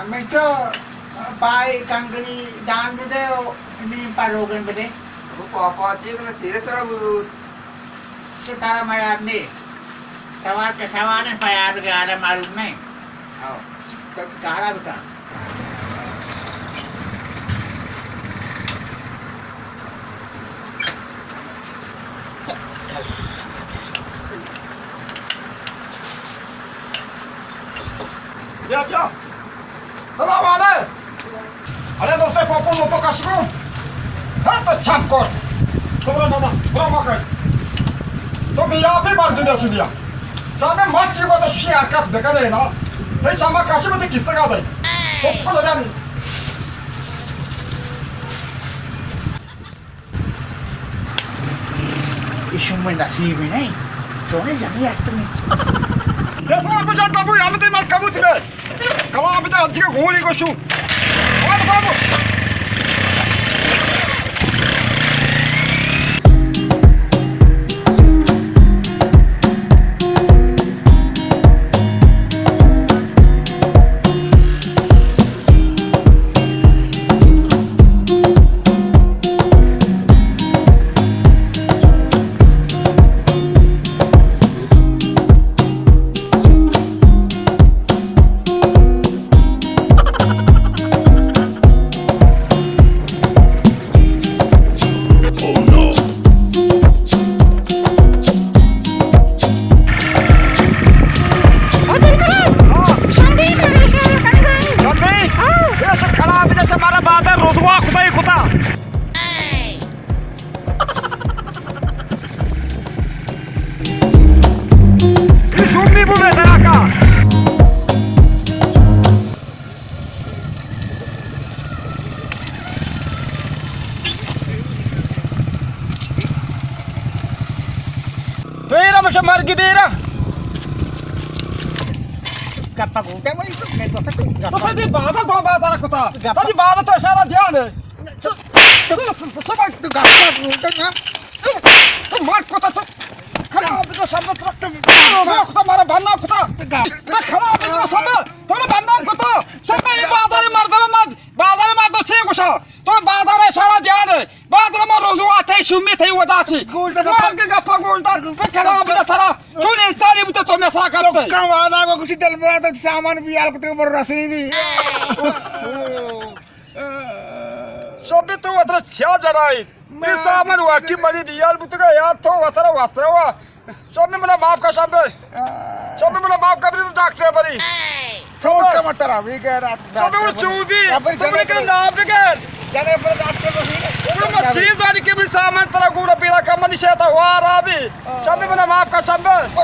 ہمیں تو پائے کنگری دان بدے و نیم پا روگن بدے۔ وہ پا-، پاچے تو سیرے سرا بود۔ شکارا میار نے۔ سوار کے سوار ہیں، پیار کے آدم معلوم نہیں۔ ہاں۔ تو کارا بتا۔ بیا، بیا۔ سلام علیک۔ ارے دوست، پاپو لوپا کشکو۔ ہاں تو چپ کر۔ تو برا ماما، برا ما کر۔ تو بیا بھی مردم یا سنیا۔ تو ہمیں مت چی بات شی حرکت بکنے نا۔ تو چما کشی بده کس کا دے۔ تو کو دے۔ ایشون من نصیبی نہیں، تو نے جانی اتنی۔ دستا بجا تبو یاد تے مال کموت میں۔ کما بتا ہم چیز گولی کو شو۔ تو ایرا مشا مرگی دیرا۔ گپا گوٹے ولی تو نہیں گوسا تو تو گپا۔ تو دی بادل تو بادل کتا۔ گپا۔ تو دی بادل تو اشارہ دیا نے۔ چل، چل، چل، چل، تو گپا گوٹے نا۔ تو مار کتا تو۔ خراب تو سب ترکت۔ تو کتا مارا بننا کتا۔ تو گپ۔ تو خراب تو سب۔ تو بننا کتا۔ سب یہ بادل مردم مد۔ بازار ما تو چے گوشا؟ تو بازار اشارہ دیا دے۔ بازار ما روزو آتے شمی تھے ودا چی۔ گوش دے۔ مار کے گپا گوش دار۔ پہ کلا بدا سرا۔ چون انسانی بوتے تو میں سرا کرتے۔ کم والا کو کچھ دل برا تو سامان بھی آل کو تو بر رسینی۔ شبی تو اترا چیا جرائی؟ یہ سامان واقعی بڑی بیال بوتگا یار، تو وسرا وسرا وا۔ شبی منا معاف کا شبی۔ شبی منا معاف کا، بری تو ڈاکٹر بری۔ شوق کا مت رہا، وی گئے رات شبی وہ چوبی، تم نے کہا نام بگر۔ جانے پر ڈاکٹر بری۔ وہ میں چیز آنی کے بری سامان ترا گوڑا پیرا کم نہیں شیطا وارا بھی۔ شبی منا معاف کا شبی۔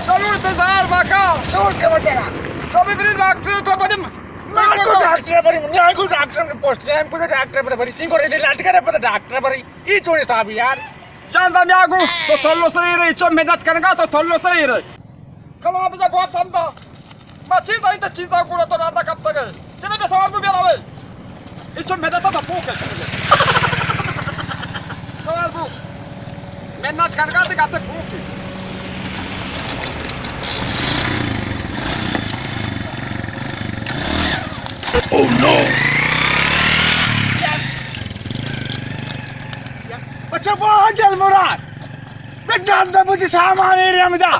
شبی انتظار ما کا۔ شوق کا مت رہا۔ شبی بری ڈاکٹر تو بڑی میں کو ڈاکٹر بری، میں کو ڈاکٹر نے پوچھ لیا، ہم کو ڈاکٹر پر بری، چین کو رہے لاٹ کرے پر ڈاکٹر بری، یہ چوڑے صاحب یار۔ جان دا میاگو، تو تھلو سہی رہی، چو محنت کرنگا تو تھلو سہی رہی۔ کلا بجا گواب سمدا۔ ما چیز آئی تو چیزا گوڑا تو راندا کب تک ہے۔ چلے بے سوال کو بھی علاوہ۔ ایشو محنت تو پوک ہے، شکر ہے۔ سوال پوک۔ محنت کرگا تے گاتے پوک ہے۔ Oh no! بچہ بہت دل مراد۔ میں جانتا مجھے سامان ایریا میں جا۔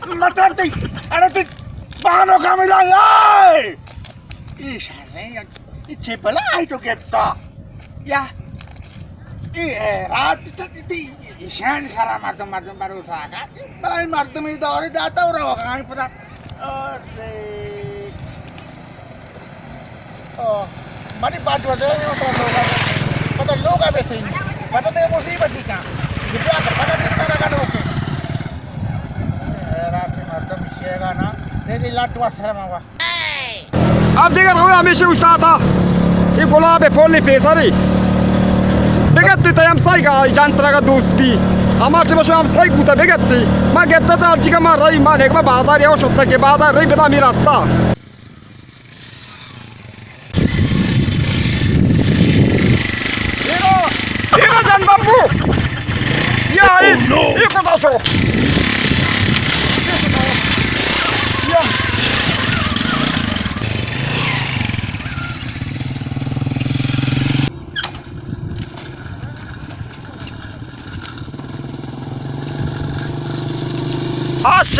مطلب تے، ارے تے بانو کا میں جا۔ اے! ای شر نہیں، ای چه بلایی تو گپتا؟ یا ای رات چتی، ایشان سرا مردم، مردم بھروسہ کا، ای بلایی مردم ای دور داتا و روگانی پدا۔ ارے۔ او، منی بات وجہ ہے، مطلب لوگا، مطلب لوگا بیتے، مطلب تے مصیبت ہی کا۔ یہ بیا کر، مطلب اتنا لگا لوگ کے۔ اے رات مردم شیگا نا، دے دی لٹ و سرما وا۔ ہر جگہ رو ہمیشہ اوشتاتا۔ یہ گلاب پھول پیسری۔ بگتی تے ہمسائی کا جان ترا کا دوست بھی۔ ہمار چه بشو ہمسائی کوتا بگتی۔ ما گپتا تا ہر جگہ ما رہی، ما نیک ما بازار یا شتا کے بازار رہی بنا می راستہ۔ ہیرو، ہیرو جان بمبو۔ یا، اے، اے کتا شو۔ یا۔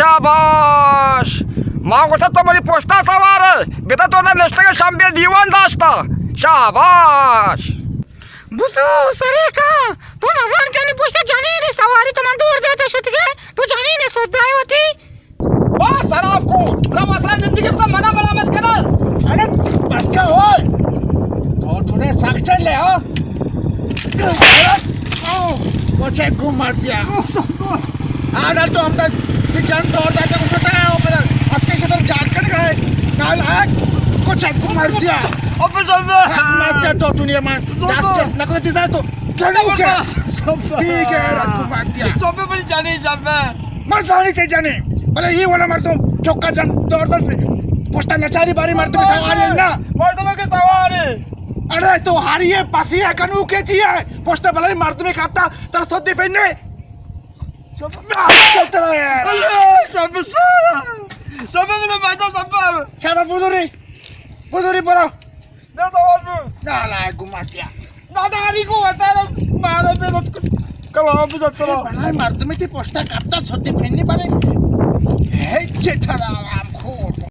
شاباش! ما گوشت تو منی پشتا سوار ئے، بدا تو نہ نشتگ شمبے دیوان داشتا۔ شاباش! بزو سریکا، تو نوان کنی پشتا جنین سواری، تو من دور داتا شتگے، تو جنین سودا ئے وتی۔ واہ، سلام کو، تو وترا نندگی تو منا ملامت کرا۔ ارے، بس کا ہوئے؟ تو چونے سخت چل لے، ہاں؟ او، وہ چیک کو مار دیا۔ آڈر تو ہم تک جنگ دور داتے کو چھوٹا ہے، اوپر ہفتے سے تو جاگ کر گئے۔ نال آج کو چیک کو مار دیا۔ ابے جلدی۔ مار دیا تو دنیا میں۔ دس چیز نکلتی سر تو۔ چلو کیا؟ ٹھیک ہے، رات کو مار دیا۔ سب بڑی جانی جب میں۔ من زانی تے جنے، بلے اے وڑا مردم چکا جن دور دور پشتا نچاری باری مردم سواری نا۔ مردم کے سواری۔ ارے تو ہاری ہے، پسی ہے، کنو کے تھی ہے، پشتا بلے مردم کپتا، تر سودی پہنے۔ شب۔ شب، شب، شب، شب، شب، بزوری، بزوری برو۔ نہ تو بابو۔ نہ لا گماتیا۔ نہ داری کو بتا، مارے پہ کلام بھی دترا۔ بلائے مردمی تی پشتا کپتا سودی پھنی بارے۔ ہے چے تھرا۔